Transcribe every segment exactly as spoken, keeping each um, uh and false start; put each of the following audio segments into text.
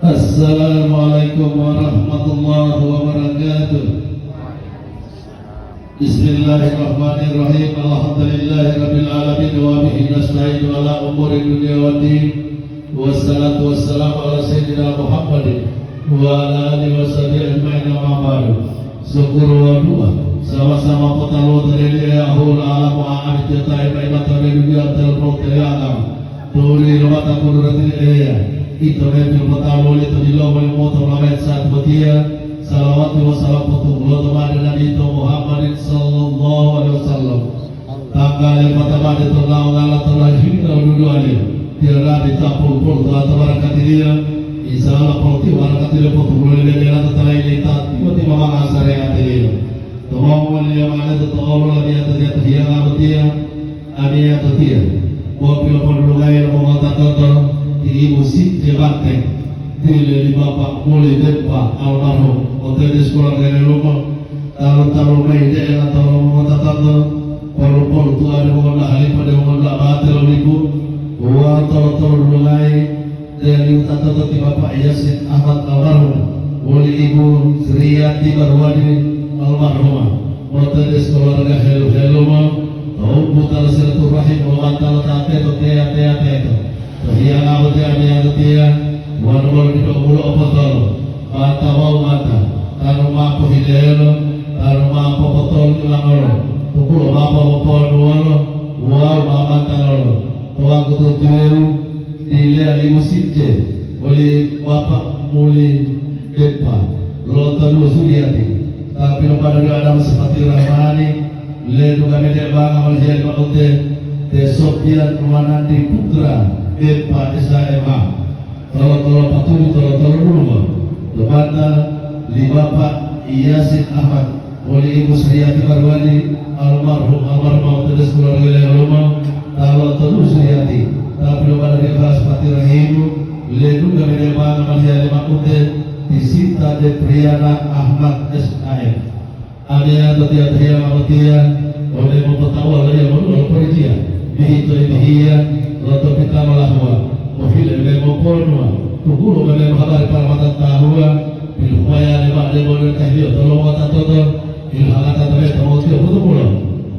Assalamualaikum warahmatullahi wabarakatuh. Bismillahirrahmanirrahim. Alhamdulillahirabbil alamin wa bihi nasta'inu ala umuri dunya waddin. Wassalatu wassalamu ala sayyidina Muhammadin wa ala alihi wa sahbihi ajma'in, amma ba'du. Syukur wa du'a sama-sama potaluwo to deli Eya Allahul Alam wa amin jota iba-iba to deli du'a telpon tele alam. Tuli lo mata kudurati Eya, ito me pilopotalo lito dilomo limoto molamet saat botiya. Salawati wa salam potuhuloto made Nabi to Muhammadin sallallahu alaihi wasallam. Tangga lepata made to naunggala to lahina ududuwaliyo, tiyo Nabi ta polu-polu to ata barakatiliyo. Insya Allah, polotiyo barakatiliyo potuhulo lebe-lebe lata talayi lita tiwa-tiwa manga sareatiliyo. To mongoliyo mane to to'olo lamiyata-miyata hiyanga botiya. Amiyatotiya, bo pilopodulungayi lo mongotatoto ti Ibu Sitje Banteng, dile li Bapak Muli Dempa almarhum, otete sekolah gelelumo, talu-talu mayi de'e lato lo mongotatoto, polu-polu tuade mongoda halipa de mongoda bate lo lipu, wawu tolo-tolo dulungayi, Deli wutatoto ti Bapak Yasin Ahmad almarhum, woli Ibu Sriyati Barwani almarhumah, motedes keluarga helu-helumo, to umbu tala silaturahim lo mantalo ta teto teya-teya teto. To hiyanga boti amiyatotiya, wonu bolo dipo mulo opotolo, mata wawu mata, tanu ma pohidelo, tanu ma popotolu ilangolo, tukulo ma popoponuwolo, wawu ma matanolo. To wakutu tuwelu, Dile ali musije oli Bapak Muli Depa, lonto dulo Suliati, ta pilopada li Adam Sipati Rahmani, ledungga mede banga malihiya li ma'ute te Sopian Wanandi Putra Depa S A M A, tolo-tolo patuli tolo-tolo dulungo, to banta li Bapak Yasin Ahmad, Woli Ibu Sriyati Barwani, almarhum, almarhumah, tedes keluarga Leloma, talo tolu Sriyati, tapi lo pada dia bahas pati rahimu, ledungga mede banga maliya lima ute, ti Sinta Depriana Ahmad S A M. Amiyatotiya-tiya mamotiya, ode mopotauwa lo iya moduwa lo porijiya, bihito ibihiya, lo topita molahuwa, mohile memo ponuwa, tuhulo memo habari paramata tahuwa, piluhuwaya lema debo lo tahiyo tolomota toto, Ilhangata tabe to motiyo hutu pulo,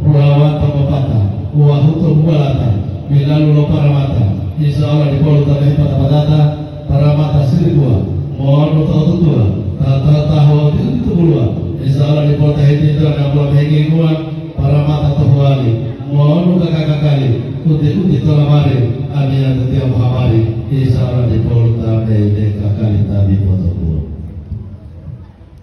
pulawata mopata, wahuto buwalata, bilalu lo paramata, insya Allah dipolu tabe hipata-patata, paramata siribuwa, mo'onu to tutuwa, tata-tata wawu titu-titubuluwa, insya Allah dipolu tahiti to nabuwa mehenginguwa, paramata to huwali, mo'onu kakakakali, kuti-kuti to lamari, amiyatotiya mohabari, insya Allah dipolu tabe deka.